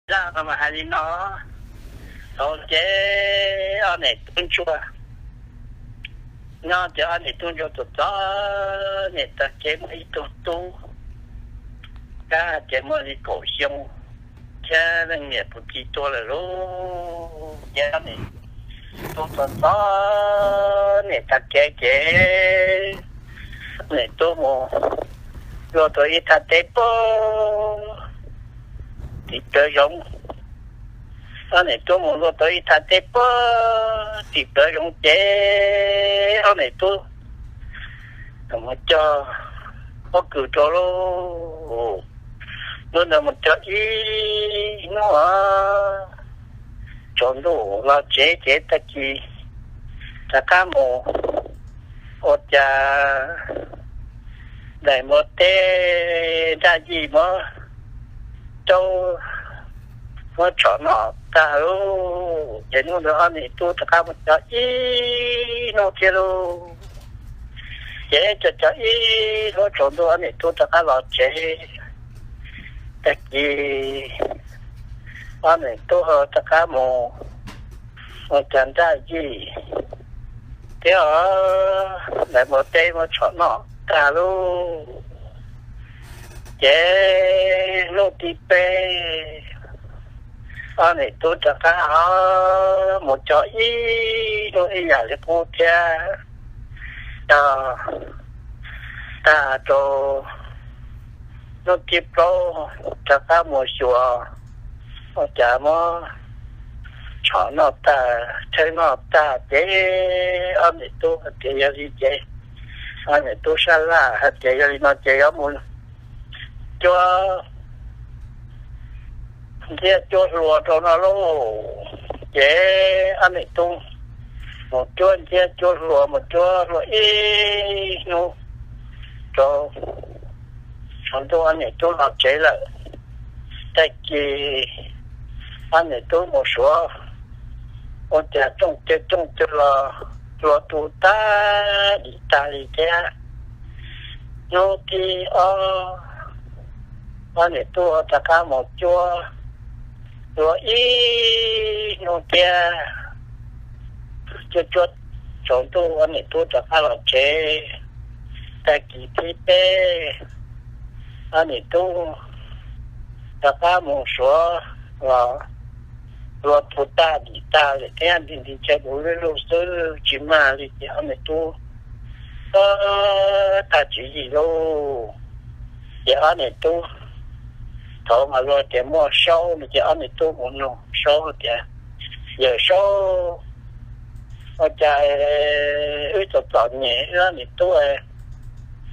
Laj no mas hais li no, thaum ces ob niam tub ntsuag nyob ces ob niam tub ntsuag txom txom nyem, tag kev muaj ib tug tub, kab ces muaj li kaum xyoo, thiab leej niam puv txig tuag lawm lauj. Ces ob niam tub txom txom nyem tag kev ces ob niam tub mus luaj tau ib thaj teb puag tim plawv zoov. Ob niam tub mus luaj tau ib thaj teb puag tim plawv zoov ces ob niam tub mus cog pob kws rau lauj. Hnub ntawd mus cog ib hnub tsaus ntuj los tsev ces tag kis rov qab mus ua cas daim npua teb nraj yij muab caub, muab tshom noj tag lauj. Ces hnub ntawd ob niam tub rov qab mus cog ib hnub thiab lauj. Ces cog cog ib hnub tsaus ntuj ob niam tub rov qab los tsev. Tag kis ob niam tub rov qab mus ua cas nraj yij thiab daim npua teb muab tshom noj tag lauj. Ces hnub thib peb ob niam tub rov qab mus cog ib hnub ib yam li qub thiab. Cog tag rau hnub thib plaub rov qab mus xyuas ua cas muab tshom noj tag, thawb noj tag ces ob niam tub hais tias yog li ces ob niam tub sab laj hais tias yog li no ces yuav mus cuab ntxhiab cuab hlua rau no lauj. Ces ob niam tub mus cuab ntxhiab cuab hlua, mus cuab hlua ib hnub rau tsaus ntuj ob niam tub los tsev lawm. Tag kis ob niam tub mus suav ua cas rooj cag rooj cag los hlua tu tag dim tag li thiab. Hnub thib ob ob niam tub rov qab mus cuab hlua ib hnub thiab. Cuab cuab tsaus ntuj ob niam tub rov qab los tsev. Tag kis thib peb ob niam tub rov qab mus suav los hlua tu tag dim tag lawm thiab, nti nti chaw duv lwj luj xwb tsis mag li ces ob niam tub tag tswv yim lauj. Ces ob niam tub, thaum mas luag tias muaj saub no ces ob niam tub mus nug saub tias, yawm saub, ua cas wb txom txom nyem, wb ob niam tub,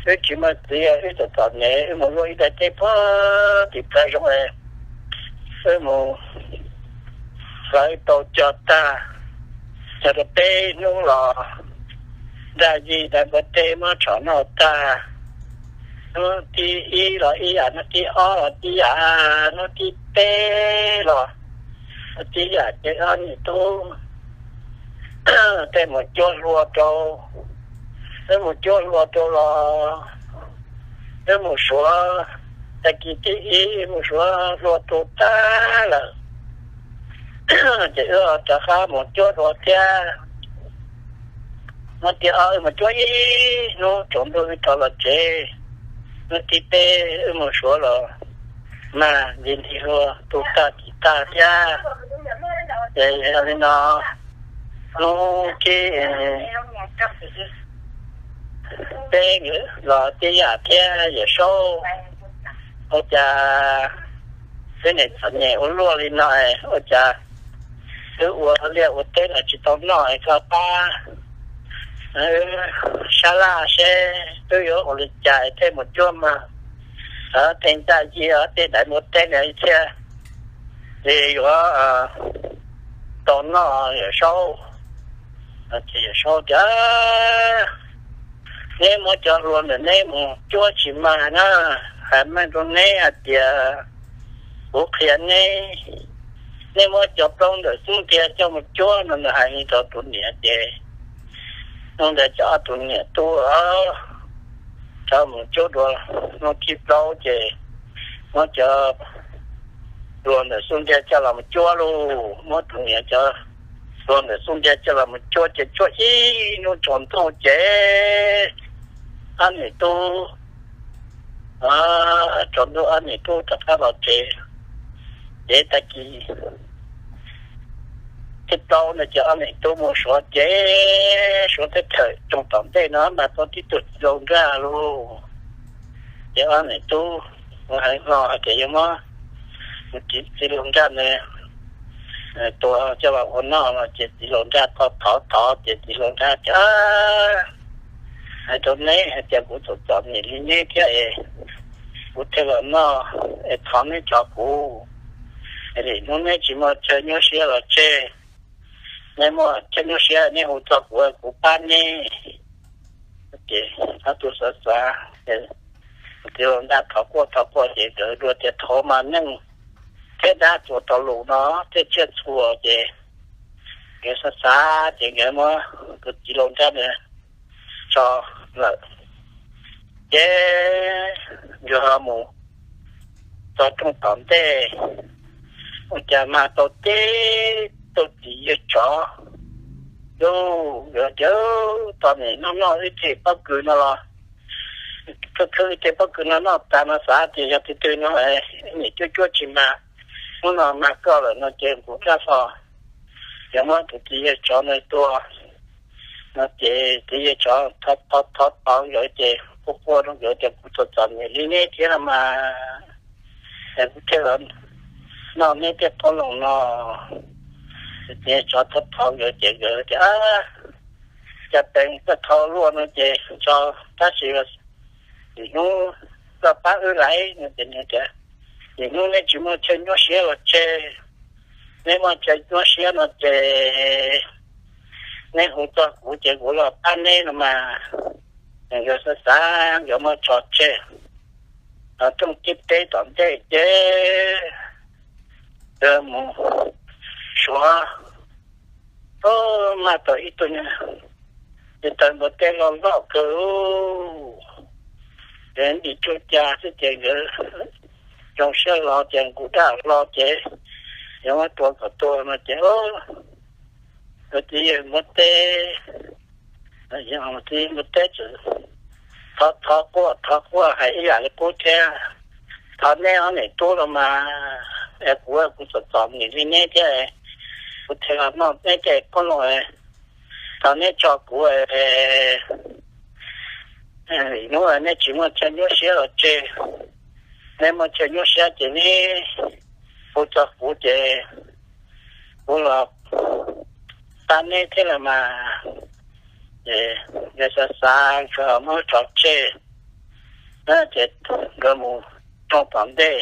wb tsis muaj txiv, wb txom txom nyem, wb mus luaj ib daim teb puag tim plawv zoov, wb mus hlawv tau cog tag, cog tau peb hnub los nraj yij daim npua teb muab tshom noj tag. Hnub thib ib los ib yam, hnub thib ob los ib yam, hnub thib peb los ib yam ces ob niam tub thiaj mus cuab hlua rau, wb mus cuab hlua rau los wb mus suav, tag kis thib ib mus suav hlua tu tag lawm ces wb rov qab mus cuab hlua thiab. Hnub thib ob wb mus cuab ib hnub tsaus ntuj wb rov los tsev. Hnub thib peb wb mus suav los mas nti nti hlua tu tag dim tag thiab. Ces yog li no hnub thib peb los tib yam thiab, yawm saub, ua cas wb niam txom nyem ua luaj li no, ua cas wb ua liaj ua teb los tsis tau noj es koj pab sab laj seb wb yuav ua li cas thiaj mus cuab mag tej nraj yij tej daim npua teb no thiaj li yuav tau noj, yawm saub. Ces yawm saub tias, neb muab cov hlua ntawm neb mus cuab tsis mag na, hais meej rau neb hais tias kuv qhia neb, neb muab cov plaub ntawm xub ntiag coj mus cuab no. Nws hais li rau tus niam ces hnub ntawd cov ob tug niam tub rov mus cuab dua hnub thib plaub ces muab cov luag ntawm xub ntiag coj los mus cuab lauj, muab tus niam cov luag ntawm xub ntiag coj los mus cuab ces cuab ib hnub tsaus ntuj ces ob niam tub, tsaus ntuj ob niam tub rov qab los tsev. Ces tag kis thib plaub no ces ob niam tub mus suav ces suav teb chaws tsoog tom ntej no mas tau tib tug txiv laus nraj lauj. Ces ob niam tub mus heev hlo hais tias yuav muab tus txiv laus nraj ntawd tua coj los ua noj no ces txiv laus nraj thov thov thov ces txiv laus nraj tias, hais rau neb hais tias kuv txom txom nyem li neb thiab es kuv thiaj los noj es thov neb tso kuv, es hnub neb tsis muaj chaw nyuaj siab los tseg, neb muaj chaw nyuaj siab neb hu txog kuv, kuv pab neb. Ces ob tug xav xav, txiv laus nraj thov quaj thov quaj ces nkawd dua tias thaum mas neej thiab dab txuas tau lus no thiaj tsiaj txhua ces nkawd xav xav ces nkawd muab tus txiv laus nraj ntawd tso lawm. Ces nkawd ho mus txog rooj tom ntej, ua cas mag tau tib tug txiv yawg tsov lub, nkawd tias, tau nim noj noj ib thij pob kws no los, khwb khwb ib thij pob kws no noj tas no xav tias yog tus twg no, nim cuab cuab tsis mag, hnub no mag koj lawm no ces kuv rab hlo yuav muab tus txiv yawg tsov ntawd tua no ces txiv yawg tsov thov thov nkawd ces quaj quaj rau nkawd tias kuv txom txom nyem li neb thiab no mas, es kuv thiaj los noj neb tej qoob loo no. Txiv yawg tsov thov thov nkawd ces nkawd tias, cas peem koj thov luaj no ces tso, tab sis nim hnub koj pab wb lais no ces nws tias, nim hnub neb tsis muaj chaw nyuaj siab los tseg, neb muaj chaw nyuaj siab no ces neb hu txog kuv ces kuv los pab neb no mas. Nkawd xav xav nkawd muab tso tseg, rooj tib teb tom ntej ces nkawd mus suav, mag tau ib tug, ces tawg npua teb loj loj kawg, ces ntim tsuj ca xwb ces nkawd zoo siab hlo ces nqus dab hlo ces yuav muab tua kom tuag no ces nkawd txiv yawg npua teb, txiv yawg npua teb txawm thov thov quaj thov quaj hais ib yam li qub thiab, thov neb ob niam tub los mas, es kuv kuv txom txom nyem li neb thiab, kuv thiaj los noj neb tej qoob loo, thov neb tso kuv, hnub neb tsis muaj chaw nyuaj siab los tseg, neb muaj chaw nyuaj siab ces neb hu txog kuv ces kuv los pab neb thiab los mas. Ces nkawd xav xav nkawd muab tso tseg, ces nkawd mus rooj tom ntej,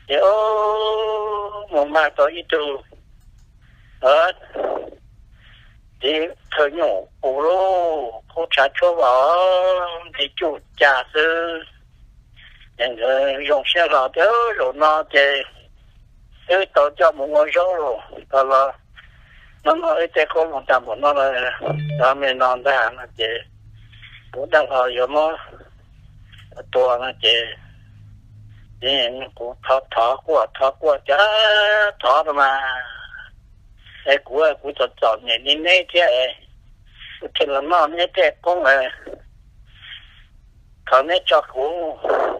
ces mus mag tau ib tug txiv thawj nyuj qus lub qub tshav tshuab vos nti cuj ca xwb. Ces nkawd zoo siab hlo tias zaum no ces wb tau coj mus ua zaub los tau los, no no wb tej qoob loo tag npaum no lawm, cov me no ntag no ces kuv dab laug yuav muab tua no ces kuv thov thov quaj thov quaj tias thov no mas, es kuv kuv txom txom nyem li neb thiab, kuv thiaj los noj neb tej qoob, thov neb tso kuv.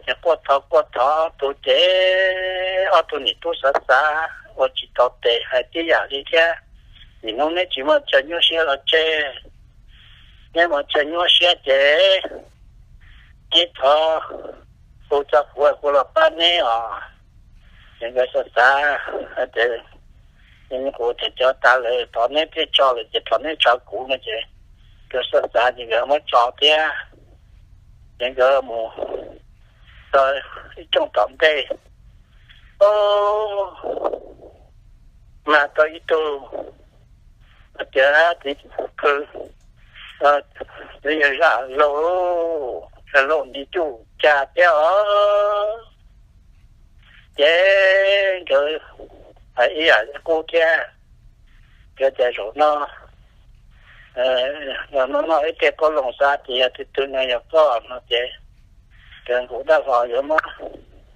Ces quaj thov quaj thov tus ces ob tug niam tub xav xav ua tsis tau tes hais tib yam li thiab, nim no neb tsis muaj chaw nyuaj siab los tseg, neb muaj chaw nyuaj siab ces neb thov hu txog kuv kuv los pab neb os. Ces nkawd xav xav hais tias kuv thiaj cov tas lawm, thov neb thiaj tso lawm ces thov neb tso kuv no ces nkawd xav xav ces nkawd muab tso thiab. Ces nkawd mus txog ib rooj tom ntej, mag tau ib tug tias txiv, txiv yawg zaj laug, zaj laug nti cuj ca thiab os. Ces nkawd hais ib yam li qub thiab, nkawd tias zaum no los noj noj ib tej qoob loo xav tias yog tus twg no yog koj no ces nkawd nqus dab hlo yuav muab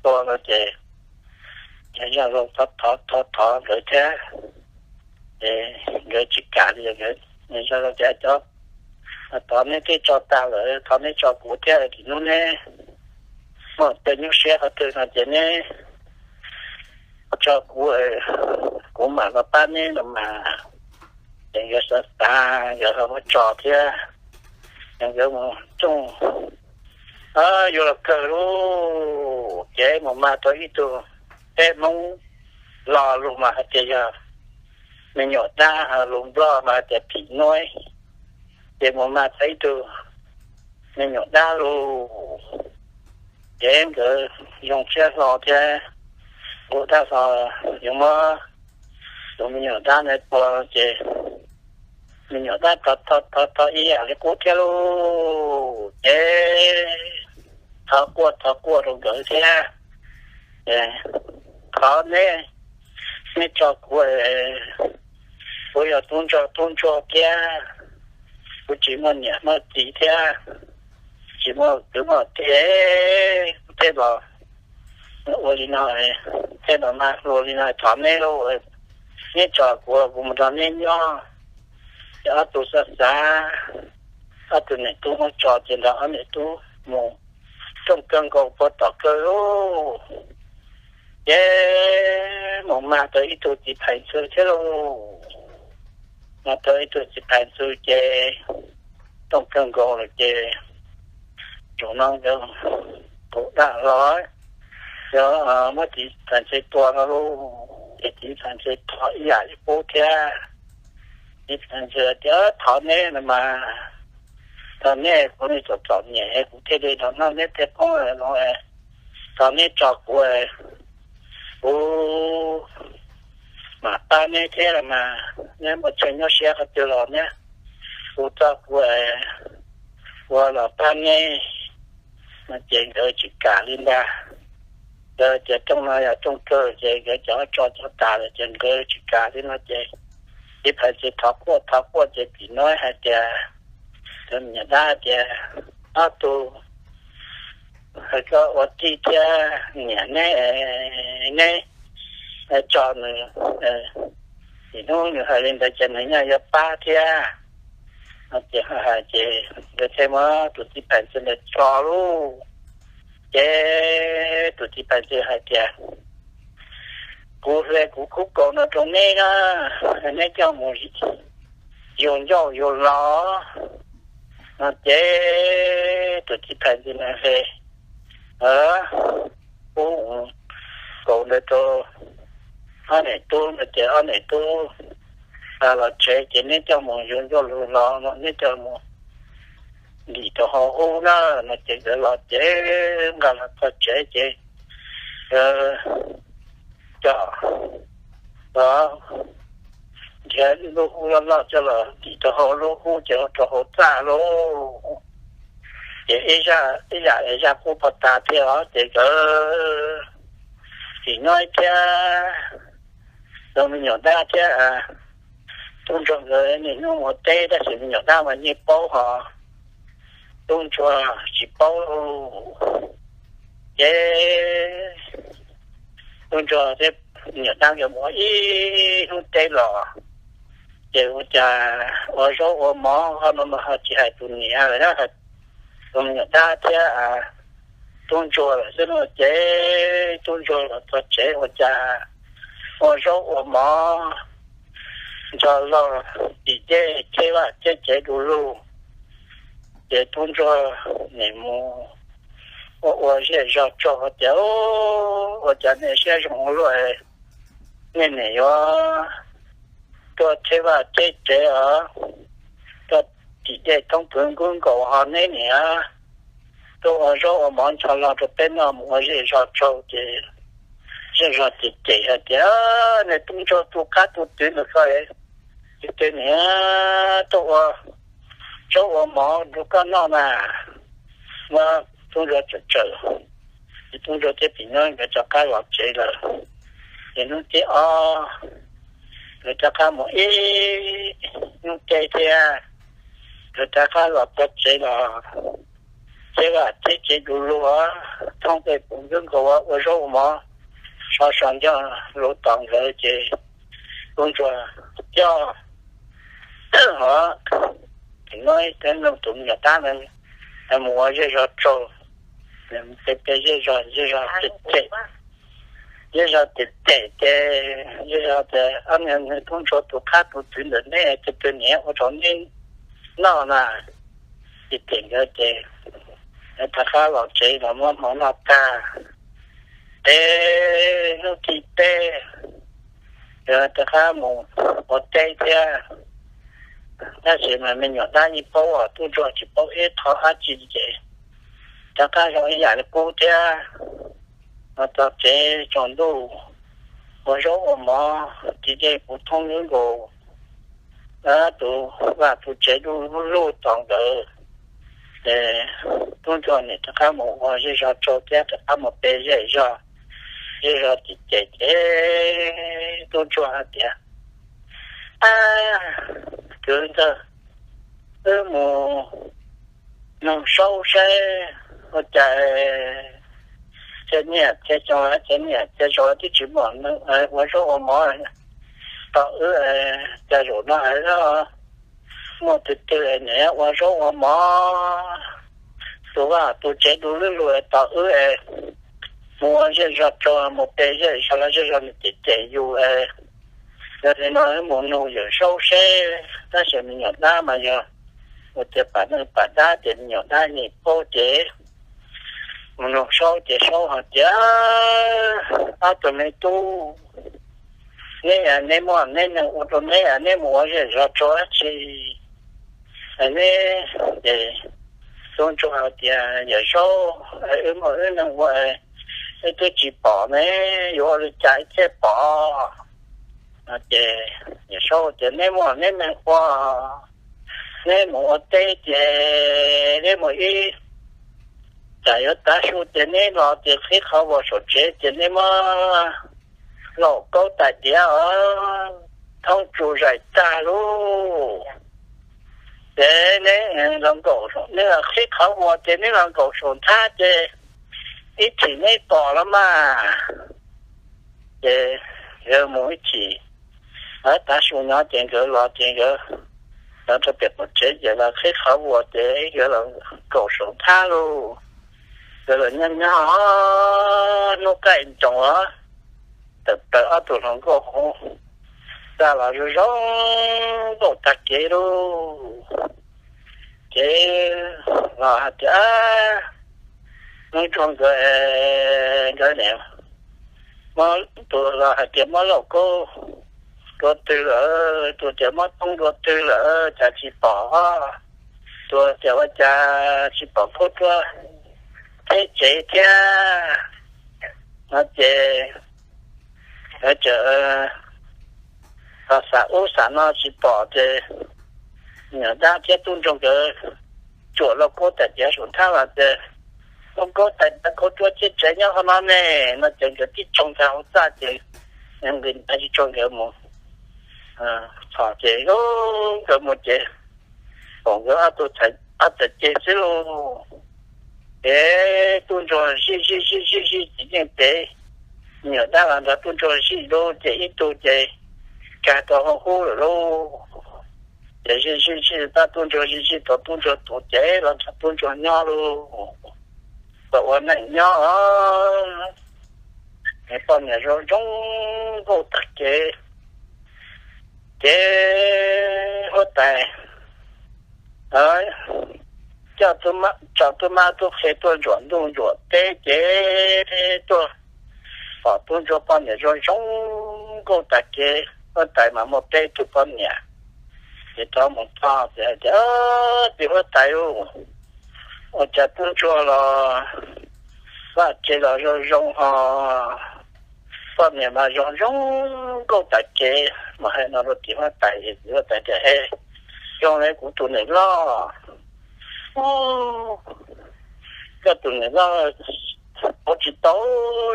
tua no ces Yawg Zaj Laug thov thov thov nkawd thiab, ces nkawd tsis kam li. Yawg Zaj Laug tias, Cov, thov neb twb tso tas lawm, thov neb tso kuv thiab, tim hnub neb muaj tej nyuaj siab qhov twg no ces neb tso kuv, kuv mam los pab neb no mas. Ces nkawd xav xav, nkawd ho muab tso thiab, ces nkawd mus rooj, yuav los kawg lauj, ces mus mag tau ib tug peb Hmoob lo lus mas hais tias yog me nyuam dab, lus Nplog mas hais tias phim nuav, ces mus mag tau ib tug me nyuam dab lug, ces nkawd zoo siab hlo thiab, ua dab hlo, yuav muab tus me nyuam dab ntawd tua, ces me nyuam dab thov thov thov ib yam li qub thiab lauj, ces thov quaj thov quaj rau nkawd thiab, Thov neb, neb tso kuv, kuv yog tub ntsuag tub ntsuag thiab, kuv tsis muaj niam muaj txiv thiab, tsis muaj kwv muaj tij, kuv thiaj los ua li no, thiaj los mag hlua li no, thov neb lauj, neb tso kuv, kuv mus nrog neb nyob. Ces ob tug xav xav, ob tug niam tub muab tso ces nrog ob niam tub mus rooj kawg nkaus puag tom kawg lauj, ces mus mag tau ib tug txiv phais ntxwv thiab lauj. Mag tau ib tug txiv phais ntxwv ces rooj kawg nkaus lawm ces tsaus no nkawd tus dab los, yog muab txiv phais ntxwv tua no lauj, ces txiv phais ntxwv thov ib yam li qub thiab. Txiv phais ntxwv tias, Thov neb no mas, thov neb, kuv niag txom txom nyem kuv thiaj li los noj neb tej qoob loo, thov neb tso kuv, kuv mam pab neb thiab los mas, neb muaj chaw nyuaj siab qhov twg los neb hu txog kuv, kuv los pab neb. No ces nkawd tsis kam li ntag. Nkawd tias rooj no yog rooj kawg ces nkawd cov tso cov tas lawm ces nkawd tsis kam li no ces txiv phais ntxwv thov quaj thov quaj ces phim no hais tias, tus me nyuam dab tias, Ob tug, hais koj ua tij thiab niam neb, neb tso nws, tim hnub nws hais li ntawd ces nws yeej yuav pab thiab. No ces hais ces nkawd thiaj muab tus txiv phais ntxwv ntawd tso lauj. Ces tus txiv phais ntxwv hais tias, Kuv hle kuv khub kaus no rau neb na, neb coj mus yug ncauj yug lo. No ces tus txiv phais ntxwv ntawd hle khub kaus ntawd rau ob niam tub no ces ob niam tub los tsev ces neb coj mus yug ncauj yug lo no neb coj mus ntim rau hauv hub na. No ces nkawd los ces nqa los txog tsev ces coj los nrhiav lub hub loj loj coj los ntim rau hauv lub hub ces ua rau hauv txaj lauj. Ces ib yam zaj qub pov tas thiab os ces nkawd tsis nyob thiab. Tus me nyuam dab thiab tub ntsuag nkawd niaj hnub mus teb tab sis me nyuam dab mas yeej paub ho tub ntsuag tsis paub. Ces tub ntsuag thiab me nyuam dab nkawd mus ua ib hnub teb los ces ua cas ua zaub ua mov ho no mas ho tsis hais tus niam lawm na, tus me nyuam dab thiab tub ntsuag lawm xwb no ces tub ntsuag los txog tsev ua cas ua zaub ua mov nrog lawv tim dej cheb vaj cheb tsev du lug. Ces tub ntsuag nim mus ua ua zej zog tsaug tias, Ua cas nej siab zoo ua luaj, nej nim yuav tuaj cheb vaj cheb tsev os, tuaj tim dej thoob plwv nkaus ho neb nim tuaj ua zaub ua mov nrog lawv rau peb noj mus ua zej zog tsaug. Ces zej zog cem cem hais tias, Nej tub ntsuag tu qab tu twv ntawm koj, ces nim tuaj ua zaub ua mov rau koj noj na. Muab tub ntsuag tsawm tsawm, ces tub ntsuag thiab phim nyuj nkawd rov qab los tsev lawm. Ces hnub thib ob nkawd rov qab mus ib hnub teb thiab, nkawd rov qab los txog tsev los cheb vaj cheb tsev du lug, thoob pem pum nkaus ua zaub ua mov tso so ncauj lug tos nkawd ces tub ntsuag coj hov, tsis muaj ib tug me nyuam dab mus ua zej zog tsau, pe pe zej zog, zej zog cem cem, zej zog cem cem ces zej zog tias, Ob niag tub ntsuag tus qab tus twv ntawm nej, tus twg niam ua rau nej noj na? Ces cem nkawd ces rov qab los tsev los muab hmo noj tag, ces hnub thib peb rov qab mus ua teb thiab. Tab sis mas me nyuam dab yeej paub, tub ntsuag tsis paub ib qho dab tsi ces rov qab zoo ib yam li qub thiab. Los txog tsev tsaus ntuj, ua zaub ua mov, tis dej puv thoob lub nkaus, tus vaj tus tsev luj luj tos nkawd. Ces tub ntsuag nim rov qab mus ua zej zog tsau thiab rov qab mus pe zej zog, zej zog cem cem ces tub ntsuag hais tias, Ab, kwv ntxawg, wb mus nug saub saib ua cas txhia niam txhia xyoo, txhia niam txhia zaus twb tsis muaj neeg ua zaub ua mov rau wb, cas zaum no muaj tus twg niam ua zaub ua mov, tus vaj tus tsev luj luj tos wb mus ua zej zog tsau, mus pe zej zog los zej zog nws cem cem yus. Yog li no wb mus nug yawm saub seb. Tab sis me nyuam dab mas yog ua tias pam neeg pam dab ces me nyuam dab yeej paub ces mus nug saub ces saub hais tias, Ob tug me tub, neb, neb muaj neb neeg ua rau neb, neb mus ua zej zog tsau dab tsi? Neb, ces tub ntsuag hais tias, Yawm saub, wb muaj wb neeg ua, wb twb tsis pom ne, yuav ua li cas thiaj pom? No ces yawm saub tias, Neb muaj neb neeg ua, neb mus ua teb ces neb mus ib tsam yuav tav su ces neb los ces qhib qhov vuas saum tsev ces neb muab lauj kaub tais diav os, thoob tsu zais tag lauj. Ces neb los nkaum, neb los qhib qhov vuas ces neb los nkaum saum nthab ces ib chim neb pom los mas. Ces nkawd mus ib chim, tav su no ces nkawd los ces nkawd los rau pem qaum tsev ces los qhib qhov vuas ces nkawd los nkaum saum nthab lauj. Nkawd los nyob nyob hnub qaij nroos os, tawm plaws ob tug hluas nkauj hauv, txaj los zoo zoo nkauj tag kev lauj. Ces los hais tias, Hnub ntsuag nkawd, nkawd niam, tus los hais tias muab lauj kaub dua twg lawm, tus tias muab thoob dua twg lawm, cas tsis pom, tus tias ua cas tsis pom khaub ruab theb tsev thiab. No ces nkawd txawm xav ub xav no tsis pom ces me nyuam dab thiab tub ntsuag nkawd tsuam lauj kaub tais diav saum nthab los ces, Lauj kaub tais diav, khaub ruab theb tsev nyob qhov no ne. No ces nkawd tib tsoo ntawm hauv txaj ces nqis ntawd tsis tshua nkawd mus txhom ces nkawd mus ces pom nkawd ob tug ob txhais ceg xwb lauj. Ces tub ntsuag zij zij zij zij zij tsis yeej ces me nyuam dab los nrog tub ntsuag zij lauj ces ib tug ces kag rau hauv hub lawm lauj. Ces zij zij zij pab tub ntsuag zij zij tau tub ntsuag tus ces los nrog tub ntsuag nyob lauj. Tau ua neej nyob, poj niam zoo zoo nkauj tag kev. Ces huab tais coj tub mab tub qhe tuaj ntsuam ntuj ntsuam teb ces tuaj pom tub ntsuag poj niam zoo zoo nkauj tag kev. Huab tais mas muaj peb tug poj niam, ces rov mus txog ces hais tias, Txiv huab tais, ua cas tub ntsuag los vaj tse los zoo zoo ho poj niam mas zoo zoo nkauj tag kev? Mas hais no rau txiv huab tais, txiv huab tais tias, He, zoo li kuv tus niam loj, koj tus niam loj pauv tsis tau,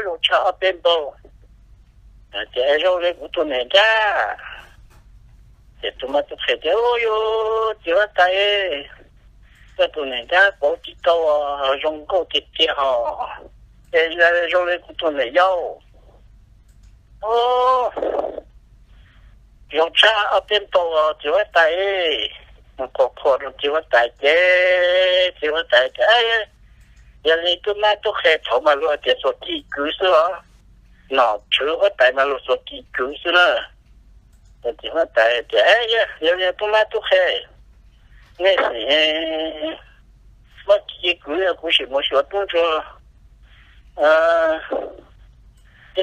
zoo tshaj ob peb npaug. Ces zoo li kuv tus niam nrab. Ces tus mab tus qhe tias, Ub, yus txiv huab tais, koj tus niam nrab pauv tsis tau, zoo nkauj tiag tiag hos. Ces zoo li kuv tus niam yau. Ub, zoo tshaj ob peb npaug txiv huab tais. Qhuas qhuas rau txiv huab tais ces txiv huab tais tias, Yog li tub mab tub qhe thaum mas luag tias xuas cim kwv xwb os, nom tswv huab tais mas luag xuas cim kwv xwb na. Txiv huab tais tias, Yog li tub mab tub qhe, nej sim muab cim kwv, kuv sim mus xyuas tub ntsuag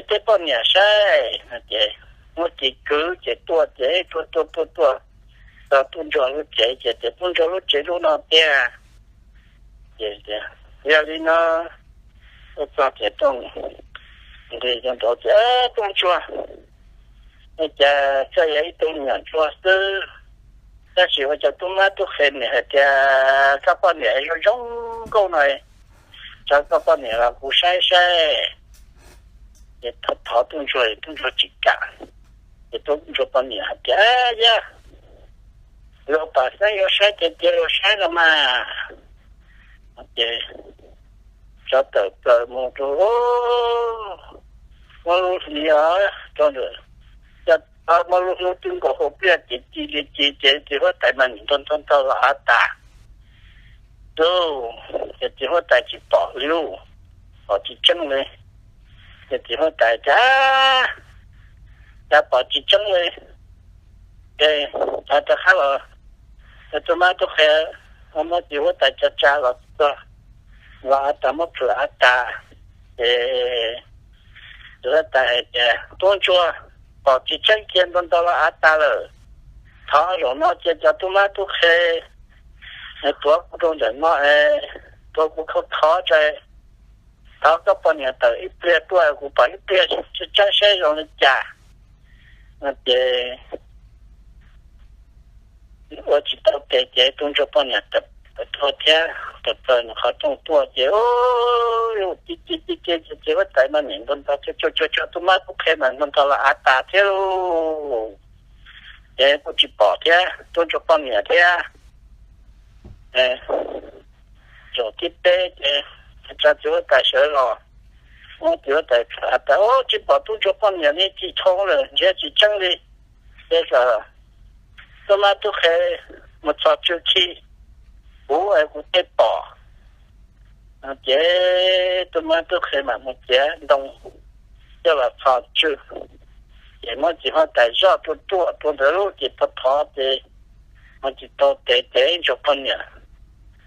tej poj niam saib. Ces muab cim kwv ces tuaj ces tuaj tuaj tuaj tuaj txog tub ntsuag lub tsev ces tias, Tub ntsuag lub tsev lub no tiag. Ces yog li no, tuaj txog ces Tooj nqis rau nraud tias, Tub ntsuag, cas koj yog ib tug me nyuam ntsuag xwb, tab sis ua cas tub mab tub qhe niam hais tias koj poj niam zoo zoo nkauj no, tso koj poj niam los kuv saib saib. Ces thov tub ntsuag, tub ntsuag tsis kam. Ces tub ntsuag poj niam hais tias, Yog luag pom xeeb yuav saib ces cia luag saib los mas. Ces tso tawm plaws mus rau muaj lub hli os, muaj lub hli twb nkaus hauv pliaj ces ci li ci ces txiv huab tais mas nim nto nto nto los av tas. Ces txiv huab tais tsis pom li, pom tsis tseeb li. Ces txiv huab tais tias, Cas pom tsis tseeb li? Ces rov qab los, tub mab tub qhe muab txiv huab tais tso tsa los txog, los av tas, muab plhws av tas. Ces txiv huab tais hais tias, Tub ntsuag, pom tsis tseeb cia nto nto los av tas lawm. Thov zaum no cia cov tub mab tub qhe tuav kuv rau ntawm no es tua kuv khov khov tso, thov koj poj niam tawm ib pliag tuaj kuv pom ib pliag tseeb seb zoo li cas. Ces ua tsis tau tes ces tub ntsuag poj niam tawm tuaj thiab, tawm plaws nws qhov rooj tuaj ces, ci ci ci ces txiv huab tais mas nim nto nto, cua cua cua tub mab tub qhe mas nto nto los av tas thiab lauj. Ces kuj tsis pom thiab, tub ntsuag poj niam thiab. Zaum thib peb ces tsa txiv huab tais sawv los, muab txiv huab tais plhws av tas, Ub, tsis pom tub ntsuag poj niam li, ci thoob lawm, nrhiav tsis tseeb li. Ces kom tub mab tub qhe mus txhos tswg khi, kuv kuv thiaj pom. Ces tub mab tub qhe mam mus txiav ntoo coj los txhos tswg, ces muab txiv huab tais zoj ruaj ruaj rau ntawd lub ces thov thov ces mus tsis tau tes ces ntsuag poj niam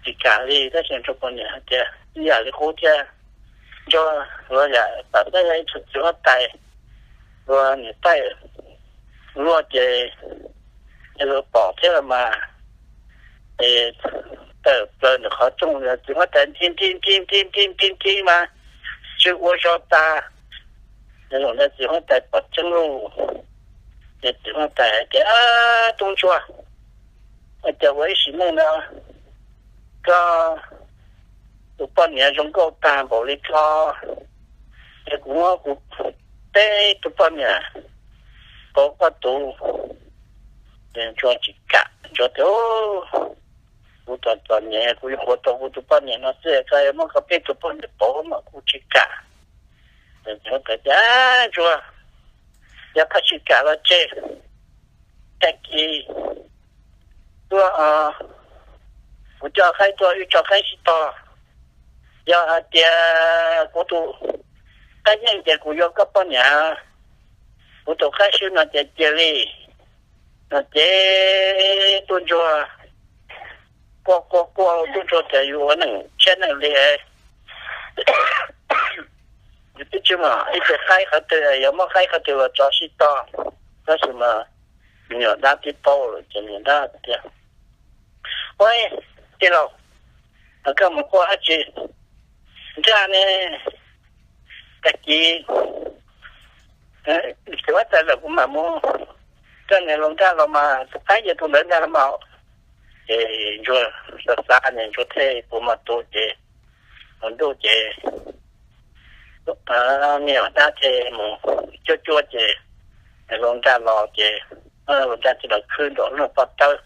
tsis kam li, tab sis ntsuag poj niam hais tias, Ib yam li qub thiab, ntsuag, luag yam tam tab yog ib tug txiv huab tais, luag niam tais luaj ces luag pom thiab los mas. Ces tawm plaws ntawm qhov rooj, txiv huab tais nti nti nti nti nti nti nti mas tsw ua zog tas. Zaum ntawd txiv huab tais pom tseeb lauj. Ces txiv huab tais hais tias, Tub ntsuag, ua cas ua ib sim neej no koj tus poj niam zoo nkauj tag npaum li ko, es kuv muab kuv peb tug poj niam pauv koj tus. Ces ntsuag tsis kam, ntsuag tias, Kuv txom txom nyem, kuv yuav qhuas tau kuv tus poj niam no xwb, koj yuav muab koj peb tug poj niam pauv mas kuv tsis kam. Ces ntsuag, Yog koj tsis kam los tseg, tag kis tuaj, kuv coj qaib tuaj wb tso qaib sib tog. Yog hais tias kuv tus qaib yeej ces kuv yuav koj poj niam, kuv tus qaib swb no ces cia li. No ces tub ntsuag quaj quaj quaj, tub ntsuag tias, Yus ua neej tshiab neej li, yus twb tsis muaj ib tug qaib qhov twg, yuav muab qaib qhov twg los tso sib tog. Tab sis mas me nyuam dab tib paub lawm ces me nyuam dab tias, Ua, tij laug, koj mus quaj dab tsi nraj ne? Tag kis txiv huab tais lawm kuv mam mus coj niag laus nraj los mas, tus qaib ces tus ntawd ntag los mas. Ces ntsuag xav xav ne, ntsuag thiaj pus mos tus ces hauv ntuj ces niag dab thiaj mus cuab cuab ces laus nraj los ces laus nraj thiaj los khwb nram lub pob tawb.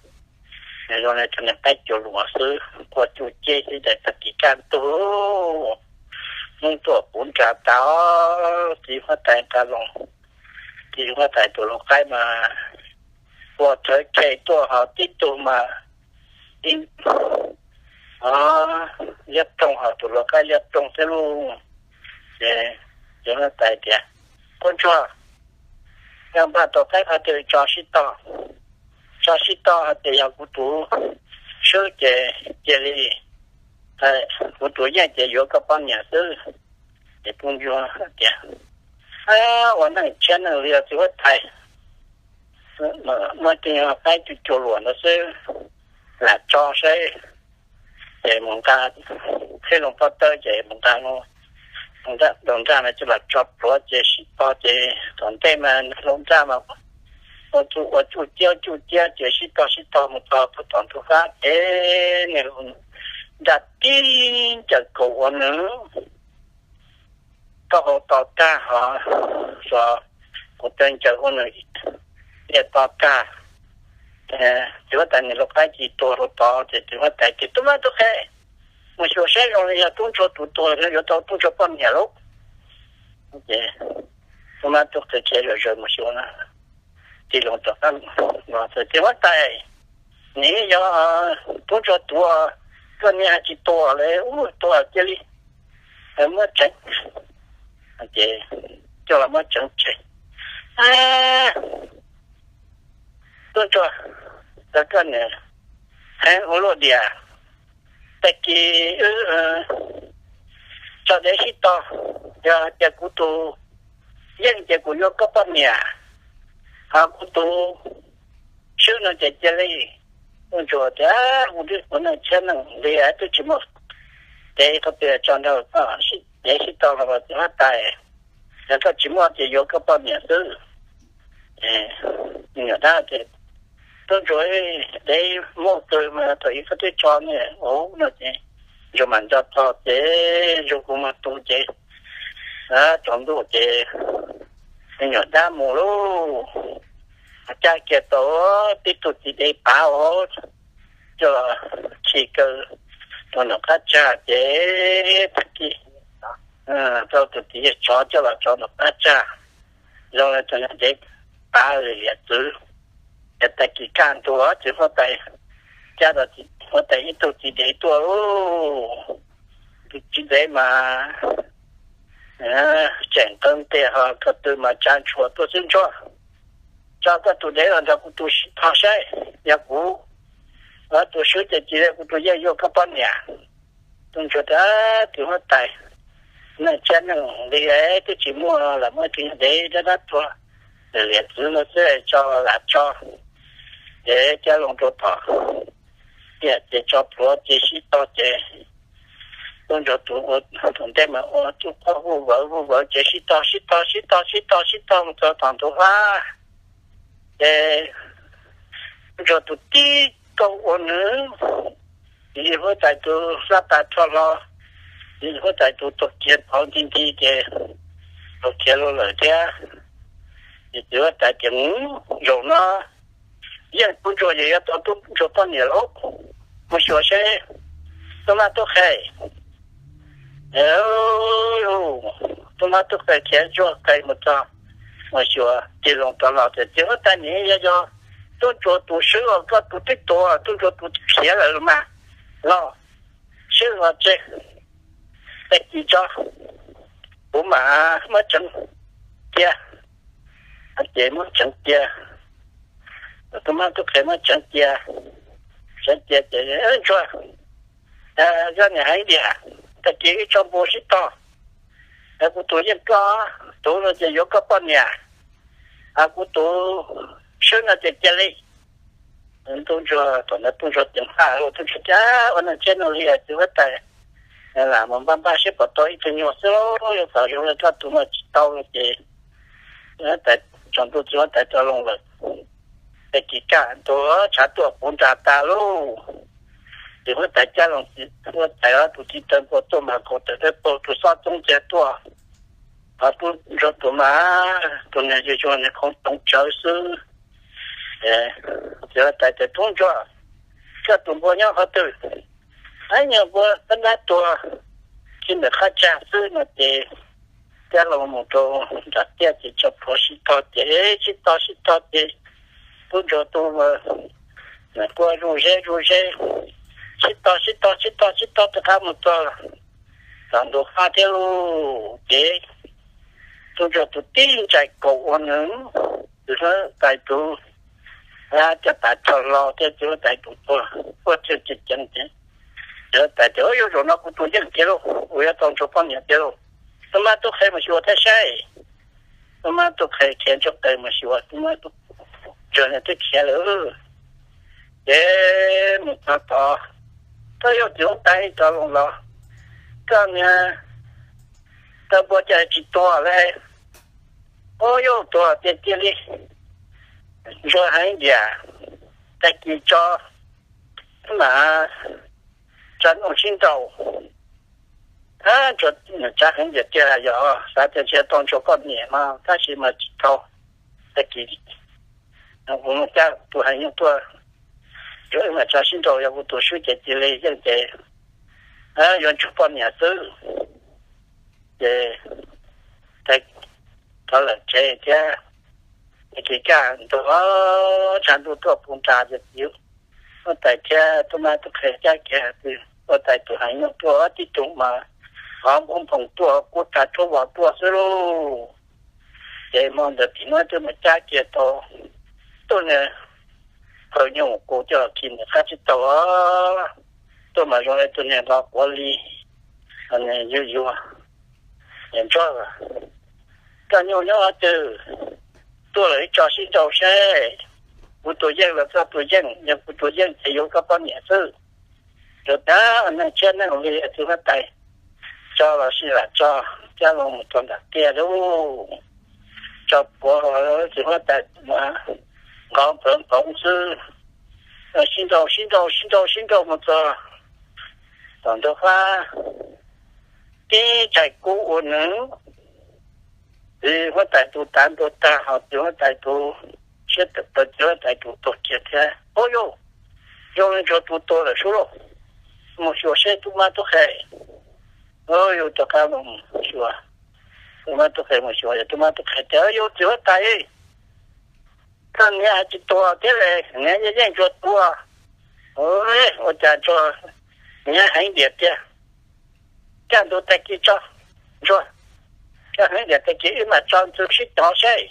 Zoo li cov niag qaib cuag luam xwb, quaj cuag ceg xwb ces tag kis kaj ntug Hmoob tuaj puv nra tas, txiv huab tais nqa los Ces huab tais tus hluas qaib mas ua thawv khe tuaj ho tib tug mas tib liab ploog ho tus hluas qaib liab ploog xwb lauj. Ces huab tais tias, Tub ntsuag, yog npaj tau qaib qhov twg tso sib tog, tso sib tog hais tias yog kuv tus swb ces cia li, kuv tus yeej ces yuav koj poj niam xwb. Ces tub ntsuag tias, Ua neej tshiab neej li txiv huab tais, muaj tej qaib cuag cuag luam ntawd xwb, lam tso saib. Ces mus nqa, thiaj loo pob tawb ces mus nqa, mus nqa hluas nrag mas coj los tso pluav ces sib tog ces tom ntej mas hluas nrag mas ua tsuj ua tsuj ciab cuj ciab ces sib tog sib tog mus txog puag tom ntug fab ces nws nrag tib ncaws kaus ua nws taub hau to tag hos, kuv taw ncaws ua nws liaj to tag. Txiv huab tais niag hluas qaib cia li tuag rau tod ces txiv huab tais tias, Tub mab tub qhe, mus xyuas saib zoo li yog tub ntsuag tus tuag, yuav tau tub ntsuag poj niam lauj. Ces tub mab tub qhe khiav zom zaws mus xyuas, tig loo rov qab los, Txiv huab tais, nws yog tub ntsuag tus, koj niam tsis tuag li, ub tuag cia li muab tsev, ces coj los muab tsev tseg. Tub ntsuag, koj niam heev ua luaj diam, tag kis wb tso dev sib tog, yog tias kuv tus yeej ces kuv yuav koj poj niam, ho kuv tus swb no ces cia li. Tub ntsuag tias, Ua neej tshiab neej li twb tsis muaj dev qhov twg tso nrog koj dev sib tog los txiv huab tais, yog koj tsis muaj ces yuav koj poj niam xwb. Nyuam dab tias, Tub ntsuag, dev muaj kawg mas thaum ub koj twb tso ne, ub no ces ntsuag mam nco txog ces ntsuag kuv mas tu ces tsaus ntuj ces nyuam dab mus lauj, cab kiag tau tib tug txiv dev pav, coj los khi kaw rau nram qab tsag ces tag kis rau tus txiv tsov coj los tso nram qab tsag, zoo li tus dev pav li liam txwv. Ces tag kis kaj ntug txiv huab tais cab tau huab tais ib tug txiv dev tuaj, tus txiv dev mas tseem qee tiag ho koj tus mas tsa ntshua tuaj xwb ntsuag, tso koj tus dev los nrog kuv tus sib tog saib, yog kuv tus swb ces cia li kuv tus yeej yuav koj poj niam. Tub ntsuag tias, Txiv huab tais, neej tshiab neej li twb tsis muaj los muaj tus dev dab dab tuag li liam txwv no xwb tso lam tso. Ces cab loo rau tom tiaj ces tso plhuav ces sib tog ces tub ntsuag tus ua tom ntej mas ua tsuj qhuav vuj vawv vuj vawv ces sib tog sib tog sib tog sib tog sib tog mus txog tom ntug fab. Ces tub ntsuag tus tib kaug ua nws, txiv huab tais tus hlab tas rho hlo, txiv huab tais tus tuag kiag pauv nti nti ces tuag kiag lawm thiab. Ces txiv huab tais tias, Zaum no yeej tub ntsuag ces yuav tau tub ntsuag poj niam lauj, mus xyuas seb tub mab tub qhe. Tub mab tub qhe khiav ntsuag qe mus txog, mus xyuas tig loo rov los tias, Txiv huab tais, nim yog tub ntsuag tus swb os, koj tus twb tuag, tub ntsuag tus khiav lawm los mas, los swb los tseg, tag kis tso kuv mam muab tseev cia. Ces muab tseev cia, tub mab tub qhe muab tseev cia, tseev cia ces, Ntsuag, koj niam heev tiag, tag kis wb tso npua sib tog, kuv tus yeej koj tus no ces yuav koj poj niam, kuv tus swb no ces cia li. Tub ntsuag, thaum ntawd tub ntsuag ceev faj, tub ntsuag tias, Ua neej tshiab neej li txiv huab tais, lam mus npaj npaj seb puas tau ib tug nyuag xwb, yog txawm zoo li koj tus no tsis tau no ces, huab tais tsaus ntuj txiv huab tais tso loo lawm. Ces kis kaj ntug tshav tuaj puv nra tas lauj. Ces huab tais cab loo, huab tais tus txiv taw npua tuaj mas kaus tawm dawb paug tus xob txoob cia tuaj. Ho tub ntsuag tus mas tus niag yuag yuag niag khoov toov tsawv xwb. Txiv huab tais tias, Tub ntsuag, koj tus npua nyob qhov twg? Ab, nyuag npua tab nab tuag kiag ntawm qab tsag xwb no ces Cab Loos mus rau nram tiaj ces Tsawg Puav sib tog ces sib tog sib tog ces tub ntsuag tus quaj zuj zeb zuj zeb, sib tog sib tog sib tog sib tog rov qab mus txog tom ntug fab thiab lauj. Ces tub ntsuag tus tib ntsais kaus ua nws, tus huab tais tus caj pas rho hlo thiab tus huab tais tus tuag quaj txhij ceev ceev ces, tus huab tais tias, Ua, yuav zaum no kuv tus yeej tiag lauj, kuv yuav tau ntsuag poj niam tiag lauj. Tub mab tub qhe mus xyuas thiab saib. Tub mab tub qhe khiav ntsuj qe mus xyuas, tub mab tub ntsuag twb khiav lawm. Ces mus txog tod, Koj yog tus huab tais Tsawg Loos los? Koj niag tau npua cas tsis tuag li? Ua, yuav tuag tiag tiag li. Ntsuag heev tiag, tag kis tso mam tsa ntuj sib nraus. Ntsuag tsa heev tiag tiag, yog xav tias ntshe tau ntsuag poj niam mas tab sis mas tsis tau. Tag kis kuv cab tus heev nyoog tuaj, ntsuag wb mam tsa sib nraus, yog kuv tus swb ces cia li yeej ces yuav ntsuag poj niam xwb. Ces thov lawm tsev thiab, tag kis kaj ntug tshav ntuj tuaj puv nra ces txiv huab tais thiab tub mab tub qhe cab kiag, txiv huab tais tus heev nyoog tuaj tib tug mas qhov npoo nphoom tuaj kub tsa tshuab vos tuaj xwb lauj. Ces hmo ntawd tim no twb mus cab kiag tau tus niag phaw nyuj qus coj los khi mus qab tsib taug, tuaj mas zoo li tus niag nqos quav li, yuag yuag. Ntsuag, koj nyuj nyob qhov twg? Tuaj lawm wb tso sib nraus seb. Kuv tus yeej los koj tus yeej, yog kuv tus yeej ces yuav koj poj niam xwb. Ntsuag tias, Neeg tshiab neeg li, txiv huab tais, tso los sis lam tso. Cab Loos mus rau nram tiaj lauj, Tsawg Puav, txiv huab tais mas nqov nphoov nphoov xwb, sib nraus sib nraus sib nraus sib nraus mus txog tom ntug fab, tib ntsais kub ua nws, txiv huab tais tus tav ntua tag, ho txiv huab tais tus siab tawm plaws, txiv huab tais tus tuag kiag thiab. Ua, yog zoo li ntsuag tus tuag lawm sub lauj. Mus xyuas seb tub mab tub qhe. Ua, yus rov qab mus xyuas, tub mab tub qhe mus xyuas, yog tub mab tub qhe tias, Yus txiv huab tais, koj niam tsis tuag thiab li, niam yeej yeej ntsuag tuag. Ua cas ntsuag, niam heev diam tiag. Kaj ntug tag kis tso, ntsuag, kaj heev diam tag kis wb mam tso ntxhw sib cov seb.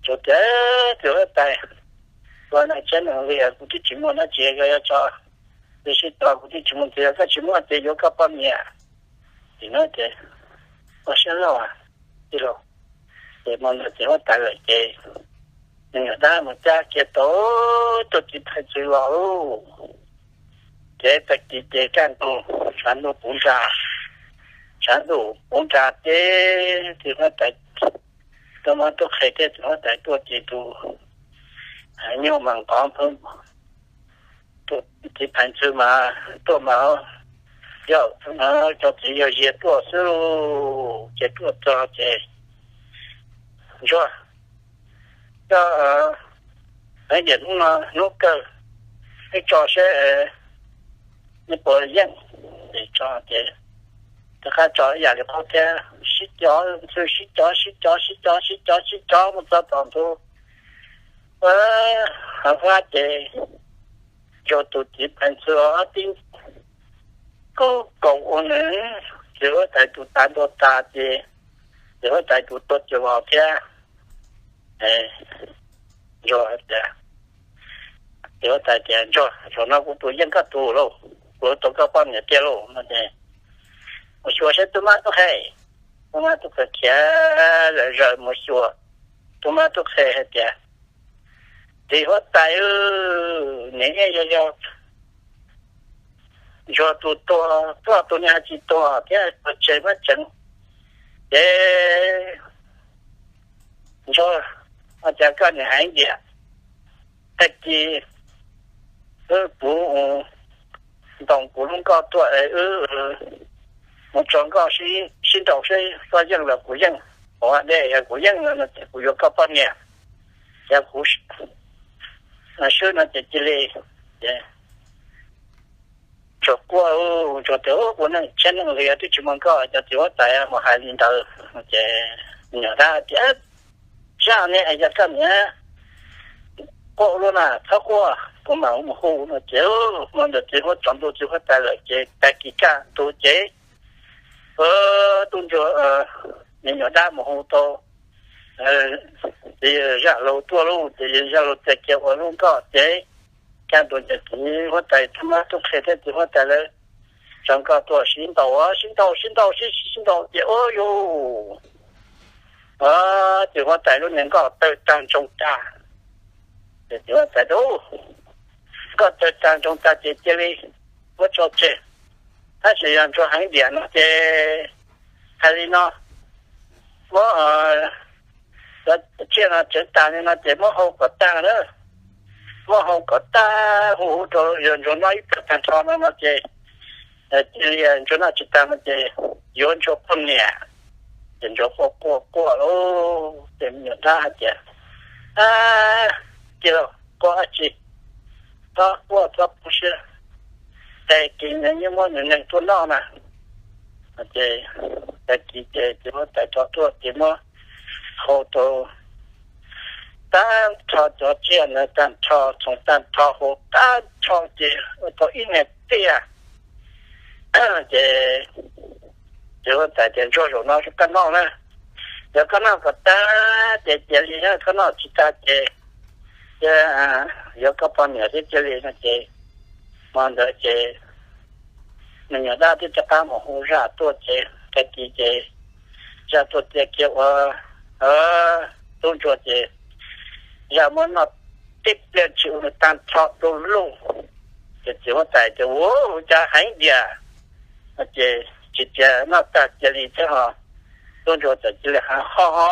Ntsuag tias, Txiv huab tais, ua neeg tshiab neeg li, kuv twb tsis muaj dab tsi, koj yuav tso ntxhw sib cov, kuv twb tsis muaj ntxhw, yog koj tsis muaj ces yuav koj poj niam. Tim no ces ua siab loj tij laug. Ces hmo ntawd txiv huab tais lawm ces nws nyuam dab mus cab kiag tau tus txiv Phais Ntxwg los lauj. Ces tag kis ces kaj ntug tshav ntuj puv nra, tshav ntuj puv nra ces txiv huab tais, tub mab tub qhe thiab txiv huab tais tuaj ces tus nyuj mas nqov nphoov. Tus txiv Phais Ntxwg mas tuaj mas yog cov txiv yawg ziag tuaj xwb lauj. Ces tuaj txog ces, Ntsuag, koj, heev diam hnub no hnub kawg, wb tso seb neb puas yeej. Ces tso ces rov qab tso ib yam li qub thiab, sib cov ntxhw sib cov sib cov sib cov sib cov sib cov mus txog tom ntug fab ces Ntsuag tus txiv Phais Ntxwg tib kub kaus ua nws, txiv huab tais tus tav ntua tas ces txiv huab tais tus tuag cuag vos thiab. Ntsuag tias, txiv huab tais tias, Ntsuag, zaum no kuv tus yeej koj tus lauj, kuv yuav tau koj poj niam tiag lauj no ces mus xyuas seb tub mab tub qhe. Tub mab tub qhe khiav zawm zawm mus xyuas, tub mab tub qhe hais tias, Txiv huab tais, niam yog yog Ntsuag tus tuag, koj tus niag tsis tuag thiab, tuag tseg muab tseev. Ces Ntsuag, ua cas koj niam heev diam? Tag kis wb puv ntoo kuv lub nkoj tuaj es wb mus tso nkoj sib nraus seb koj yeej los kuv yeej. Ua dej, yog kuv yeej no ces kuv yuav koj poj niam, yog kuv swb no ces cia li. Ces raug quaj. Ntsuag tias, Ua neej tshiab neej li twb tsis muaj nkauj, cov txiv huab tais mus hais li ntawd. Ces me nyuam dab tias, Zaj ne, yog koj niam quaj ua luaj na, txhob quaj, kuv mam mus hu no. Ces hmo ntawd txiv huab, tsaus ntuj txiv huab tais lawm ces tag kis kaj ntug ces tub ntsuag, me nyuam dab mus hu tau txiv zaj laug tuaj lauj. Ces zaj laug txais kiag ua lub nkoj ces kaj ntug ces txiv huab tais tub mab tub qhe thiab txiv huab tais lawv tsaws nkoj tuaj sib ntaus, sib ntaus sib ntaus sib sib ntaus ces ua yus, txiv huab tais lub niag nkoj tawg tag ntsoog tag. Ces txiv huab tais, Nkoj tawg tag ntsoog tag ces cia li muab tso tseg, tab sis yog ntsuag heev diam no ces hais li no, muab tsiaj no tseev tas li no ces muab hau kom tag na, muab hau kom tag hu hu rau yog ntsuag noj ib pliag tag nrho no no ces cia li, ntsuag noj tsis tag no ces yuav ntsuag poj niam. Ces ntsuag quaj quaj quaj lauj, ces me nyuam dab hais tias, Cia los quaj dab tsi, txhob quaj txhob poob siab, tag kis nws yeej muab nws neeg tuaj noj na. Ces tag kis ces txiv huab tais rov tuaj ces muab hau tau tag nrho cov tsiaj ntawd tag nrho, txhoov tag nrho hau tag nrho ces ua tau ib niag tiaj. Ces txiv huab tais tias, Ntsuag, zaum no koj noj na, yog koj noj kom tag ces cia li, koj noj tsis tag ces yuav koj poj niam thiab cia li no. Ces hmo ntawd ces me nyuam dab twb rov qab mus hu zaj tuaj ces tag kis ces zaj tuaj txais kiag ua tub ntsuag ces zaj muab noj tib pliag tsis ua nws tag nrho du lug. Ces txiv huab tais tias, Ua, cas heev diam? Ces tsis tias noj tag cia li thiab ho. Tub ntsuag txawm cia li ho ho,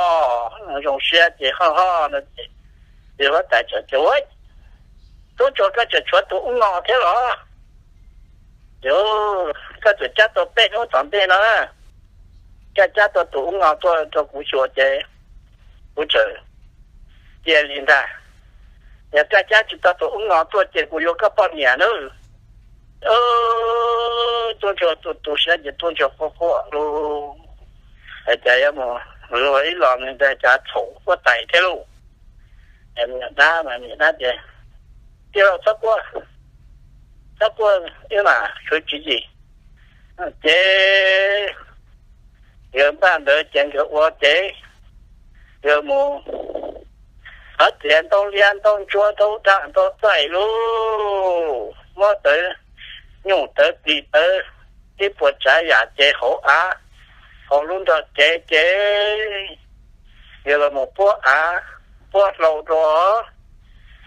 zoo siab ces ho ho no ces txiv huab tais txawm tias, Ua, tub ntsuag, koj tseem tshuav tus ub no thiab los? Ces koj txawm cab tau peb hnub tom ntej no, koj cab tau tus ub no tuaj rau kuv xyuas ces kuv txawm cia li ntag. Yog koj cab tsis tau tus ub no tuaj ces kuv yuav koj poj niam nawb. Tub ntsuag tu tu siab ces tub ntsuag quaj quaj lauj, hais tias yuav mus luag ib los nws ntag cas txhaum huab tais thiab lauj. Me nyuam dab mas me nyuam dab tias, Tij laug, txhob quaj, txhob quaj, wb mam sawv tswv yim. Ces nkawd npaj ntawd ces nkawd ua ces nkawd mus thov txiav ntoo liab ntoo ntsuab ntoo daj ntoo txaij lauj, muab tawv nyuj tawv plis tawv ib puas tsav yam ces hauv av, hauv lub nrog cev ces nkawd los mus puab av, puab hlau rau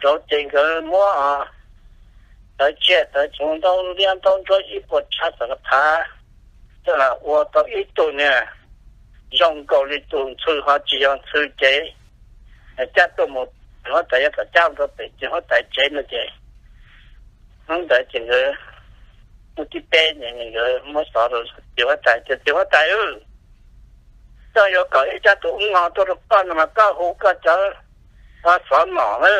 rau ces nkawd muab tawv tsiaj tawv txhuv ntoo liab ntoo ntsuab ib puas tsav txawm phav, coj los ua tau ib tug niag zoo nkaus li tus ntxhw ho tsis yog ntxhw ces cab tuaj mus, huab tais yuav kom cab rau pem ces huab tais tsev no ces hnub ntawd ces nkawd hnub thib peb ces nkawd muab xov rau txiv huab tais tias, Txiv huab tais, koj yuav kom wb cab tus ub no tuaj rau koj no mas koj hu koj cov xov nom na,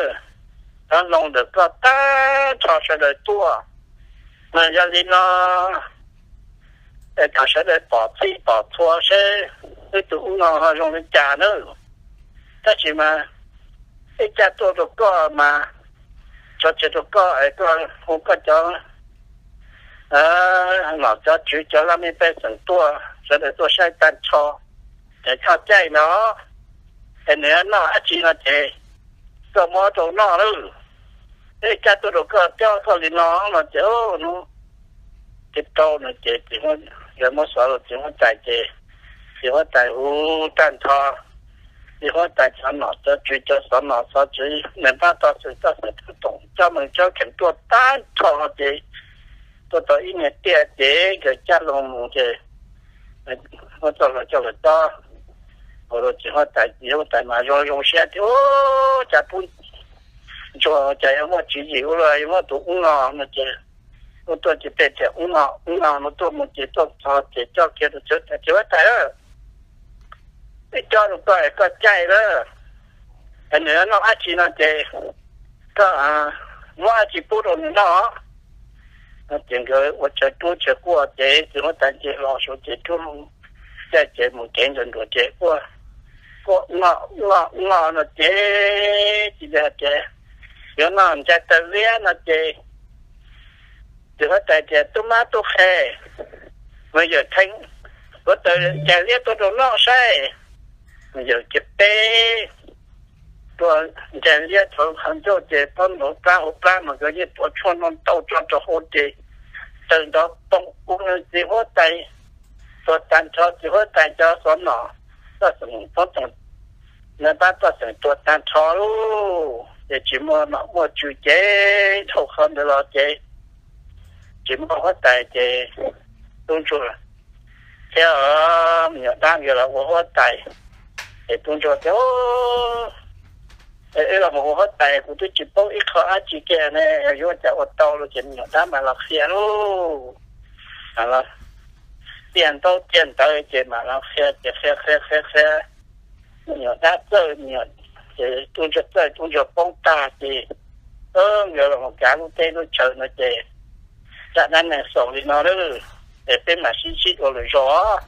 cov hloov ntawm koj tag nrho sawv daws tuaj, mas yog li no kom sawv daws pom txhij pom txhua seb wb tus ub no ho zoo li cas nawb. Tab sis mas wb cab tuaj rau koj mas tso tseg rau koj es koj hu koj cov nom cov tswv cov laj mej pej xeem tuaj, sawv daws tuaj saib tag nrho es koj caij no es nws noj dab tsi no ces koj muab rau noj lawm. Wb cab tuaj rau koj coj koj li no no ces hnub thib rau no ces txiv huab, nkawd muab xov rau txiv huab tais ces txiv huab tais hu tag nrho, txiv huab tais cov nom cov tswv cov xov nom xov tswv, nws npaj toj xwm toj xeem toj toom coj mees coj kheem tuaj tag nrho ces tuaj tau ib niag tiaj ces nkawd cab loo mus ces muab txoj hlua coj los cob ua rau txiv huab tais, txiv huab tais mas zoo zoo siab tias, Ub, cas pub ntsuag cas yuav muaj tswv yim ua luaj yuav muab tus ub no no ces ua tuaj ces peb tias ub no ub no no tuaj mus ces tuaj txog ces coj kiag rau txiv huab tais, Txiv huab tais, wb cob rau koj es koj caij lawm, es nws noj dab tsi no ces koj muab dab tsi pub rau nws noj. Ces nkawd ua tsawg rub tsawg quaj ces txiv huab tais ces los saud ces rub loo, caij ces mus kev nruas nruas ces quaj, quaj noj noj noj no ces txiv tias, Yuav noj ncaig taw liab no ces txiv huab tais tias, Tub mab tub qhe, mus yawm theej huab tais ncaig liab tuaj rau noj saib. Yawm ces peb tua ncaig liab rau qhov ncauj ces pob nroo plab hauv plab mas nkawd yeej tua tshuaj noj ntau tso rau hauv ces taw nrov poob ub, txiv huab tais tuag tag nrho, txiv huab tais cov xov nom, toj xeem, pab toj xeem tuag tag nrho lauj. Ces tsis muaj nom muaj tswv ces dhau qhov ntawd los ces tsis muaj huab tais ces tub ntsuag thiab me nyuam dab nkawd los ua huab tais. Ces tub ntsuag tias, Wb los mus ua huab tais kuv twb tsis paub ib qho dab tsi kiag ne, yuav ua cas ua tau los? Ces me nyuam dab mas los qhia lauj, tiag ntaub tiag ntawv ces mam los qhia ces qhia qhia qhia qhia, me nyuam dab txawj, ces tub ntsuag txawj, tub ntsuag poob tag ces nkawd los mus kav lub teb lub chaw no ces zaj dab neeg xaus li no lawm, es peb mam sib ntsib dua lwm zaus.